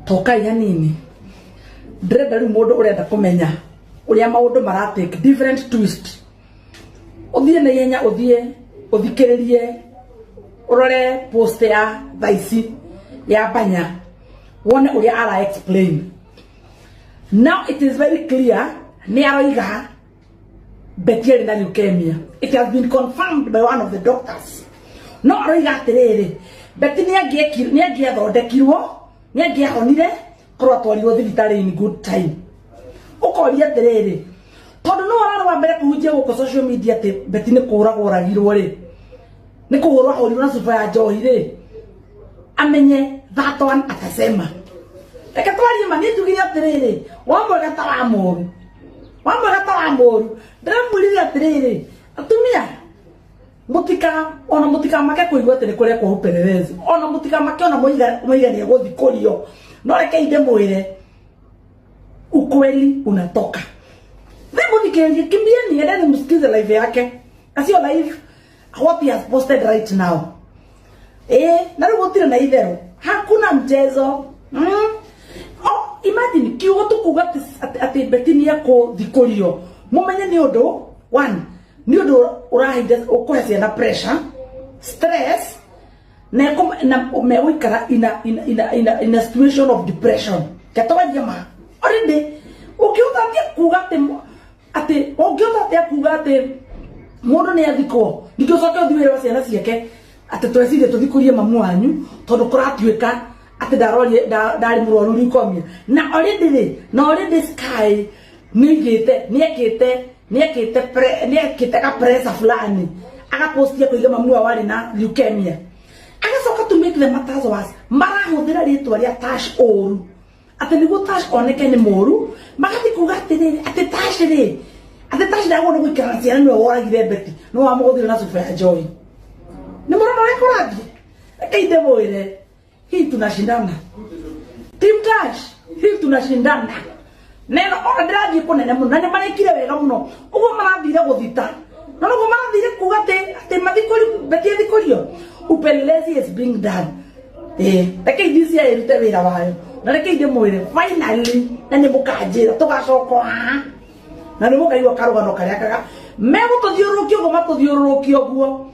Tokai hanini. Ndĩrenda rĩu mũndũ ũrenda kũmenya ũrĩa maũndũ mara take different twist. Ũthiĩ na ihenya, ũthiĩ ũthikĩrĩrie, ũrore post ya thaa ici ya Banya, wone ũrĩa ara explain. Now it is very clear nĩ aroiga Betty arĩ na leukemia. It has been confirmed by one of the doctors. No aroiga atĩrĩrĩ, Betty nĩ angĩathondekirwo, nĩ angĩahonire korwo atwarirwo thibitarĩ in good time. Ũkoria atĩrĩrĩ, tondũ no ararĩ wa mbere kũhunjia gũkũ social media atĩ Betty nĩ kũragwo oragirwo rĩ, nĩ kũhũrwo ahũrirwo na cuba ya njohi rĩ, amenye that one atasema. Reke twarie ma. Niĩ njugire atĩrĩrĩ, wa mwega ta wa mũru, wa mwega ta wa mũru. Ndĩramwĩrire atĩrĩrĩ, atumia mũtika ona mũtikamake kũigua atĩ nĩ kũrekwo upelelezi, ona mũtikamake ona mũiganie gũthikũrio. No reke ndĩmwĩre, ukweli unatoka. Thĩ mũthikĩrĩrie, kimbieni, endeni msikize live yake, asio live, what he has posted right now. Na rĩu gũtirĩ na itherũ, hakuna mchezo. Oh, imagine kiugo tukuga atĩ Betty nĩ ekũthikũrio. Mũmenye nĩ ũndũ one, nĩ ũndũ ũrahinda ũkũhe ciana pressure, stress, na megũikara in a situation of depression. Ketwaria ma, already ũngĩhota atĩa kuga atĩ ũngĩhota atĩa kuga atĩ mũndũ nĩ athikwo, ningĩ ũcoke ũthiĩ wĩra wa ciana ciake atĩ twecirie tũthikũrie mamu wanyu tondũ kũratuĩka atĩ ndarorie ndarĩ mũrwaru leukemia? Na already rĩ, na already Sky nĩigĩte nĩekĩte ka pressure fulani, agapostia kũiga mamu wao arĩ na leukemia. Agacoka, to make the matters worse, marahũthĩra rĩtwa rĩa Tash ũru, atĩ nĩguo Tash oneke nĩ mũru. Magathi kuga atĩrĩrĩ, atĩ Tash rĩ, atĩ Tash ndagwo nĩ gũikara na ciana, nĩwe woragire Betty, nĩwe wamũgũthire na cuba ya njohi. Nĩ mũrona ũrĩa kũrathiĩ? Reke ndĩmwĩre, hii tunashindana. Team Tash, hii tunashindana. Neno ona ndĩrathiĩ kũnene mũno, na nĩ marekire wega mũno ũguo marathire gũthita, na noguo marathire kuga atĩ mathikũri Betty athikũrio. Upelelezi is being done. Reke DCI ĩrute wĩra wayo, na reke ndĩmwĩre finally, na nĩ mũkanjĩra tũgacoka haha na nĩ mũkaigua karũgano karĩa kaga megũtũthiũrũrũkia ũguo, matũthiũrũrũkia ũguo.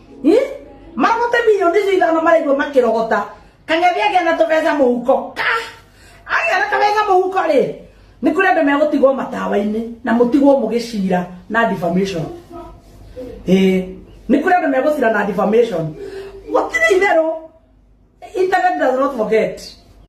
Marogote milioni icio 5 maraigua makĩrogota. Kang'ethe agĩa na tũbeca mũhuko, ka agĩa na kabeca mũhuko rĩ, nĩ kũrĩ andũ megũtigwo matawa-inĩ na mũtigwo mũgĩcira na defamation. Nĩ kũrĩ andũ megũcira na defamation. Gũtirĩ itherũ, internet does not forget.